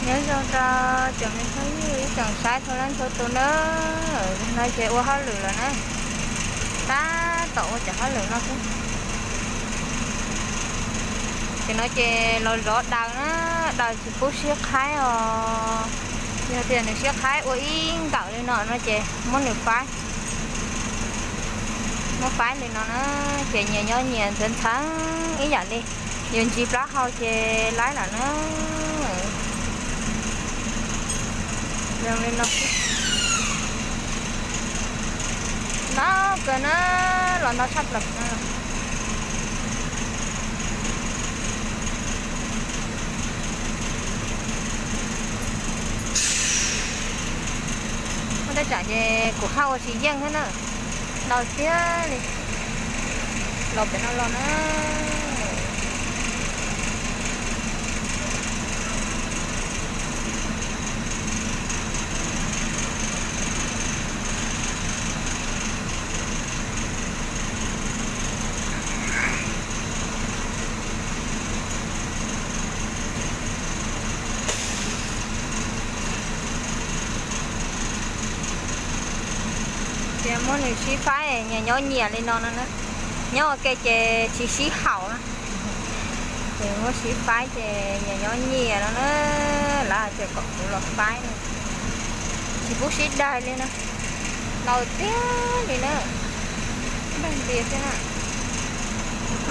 Nyob zoo rau tsoom me phooj ywg ib tsoom saib txhua leej txhua tus na. No ces ua hauj lwm lawm na, tab tom ua cov hauj lwm no xwb. Ces no ces los zov daws na, daws tsis pub sib qhaib os. Yog tias nws sib qhaib ua ib nkawm li no no ces muab nws faib, muab faib li no na, ces nyias nyob nyias ntxhee ntxhee ib yam li. Yus ntsis plaub hau ces laib lawm na. Zoo li no xwb. Ntau kawg na, los ntau tshaj plaws na. Muaj tej tsam ces kuv haj ua tsis yeej thiab na, ntau tiag li. Los pem no los na. Ces muab nws sib faib nyias nyob nyias li no no na. Nyob ua ke ces tsis sib haum na. Ces muab sib faib ces nyias nyob nyias no na. Lawv hais tias kom kuv los faib no, tsis pub sib daws li na. Ntau tiag li na. Daws ntias xwb na.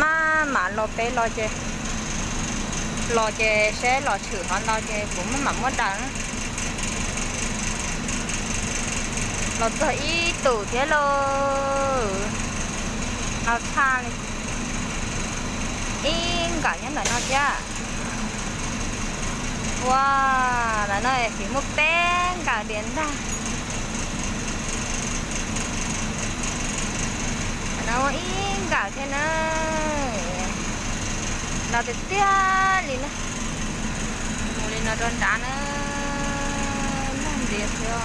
Maj mam los peb los ces, los ces seb los tshwm qhov ntau ces kuv maj mam muab daws na. Los txog ib tus thiab lauj. Ntau tshaj li. Ib nkawm nyob ntawm no thiab. Ua, ntawm no tseem muaj peb nkawm diam ntag. Ntawm no muaj ib nkawm thiab na. Ntau tiag tiag li na. Mus li no rau nrad na. Ntau ntias xwb os.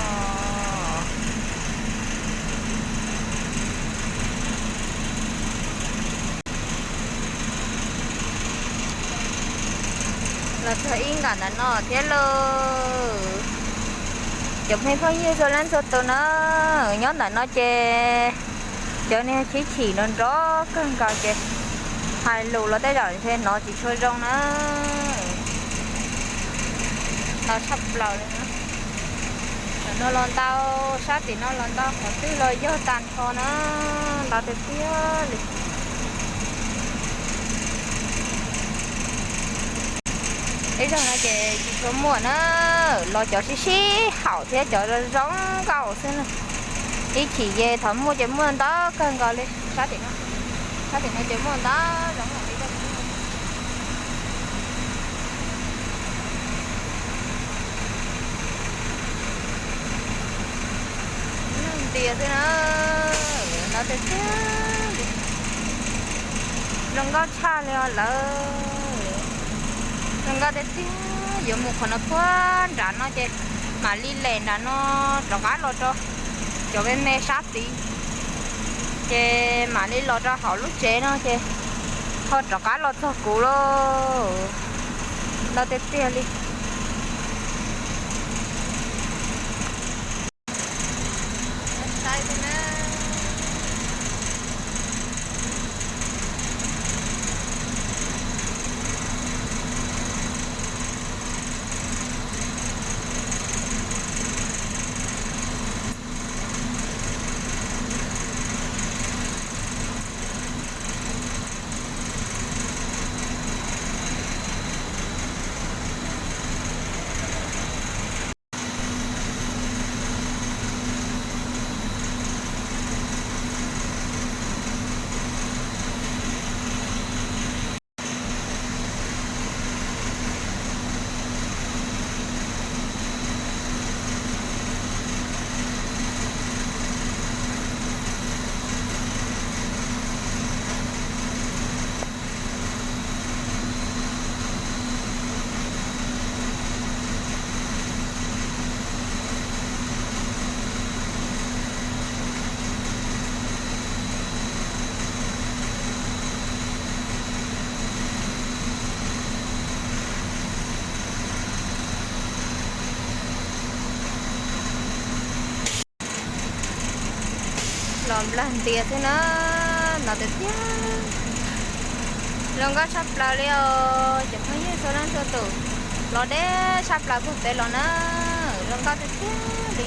Los txog ib nkawm ntawm no thiab lauj. Cov me phooj ywg txhua leej txhua tus na, nyob ntawm no ces cov niag chib chim nrov nrov kawg nkaus ces hais lus los tej zaum ntshe hnov tsis tshua zoo na. Ntau tshaj plaws li na. Ntawm no los ntau, sab tim no los ntau, qhov twg los yog tag nrho na. Ntau tiag tiag li. Ib zaug no ces tsis tshua muaj na, los cov sib sib haum thiab cov zoo nkauj xwb na. Ib chim ces thaum muaj ces muaj ntau kawg nkaus li. Sab tim no, sab tim no ces muaj ntau zoo li. Ntau ntias xwb na, ntau tiag tiag li. Zoo nkauj tshaj li os lawm. Zoo nkauj tiag tiag, yuav mus qhov no puag nram no ces mam li lem nram no rov qab los rau cov me me sab tid, ces mam li los rau hauv lub tsev no ces ho rov qab los txog kuv lauj. Ntau tiag tiag li. Los nplag ntias xwb na, los tiag tiag. Zoo nkauj tshaj plaws li os cov phooj ywg txhua leej txhua tus. Los deb tshaj plaws puag pem los na, zoo nkauj tiag tiag li.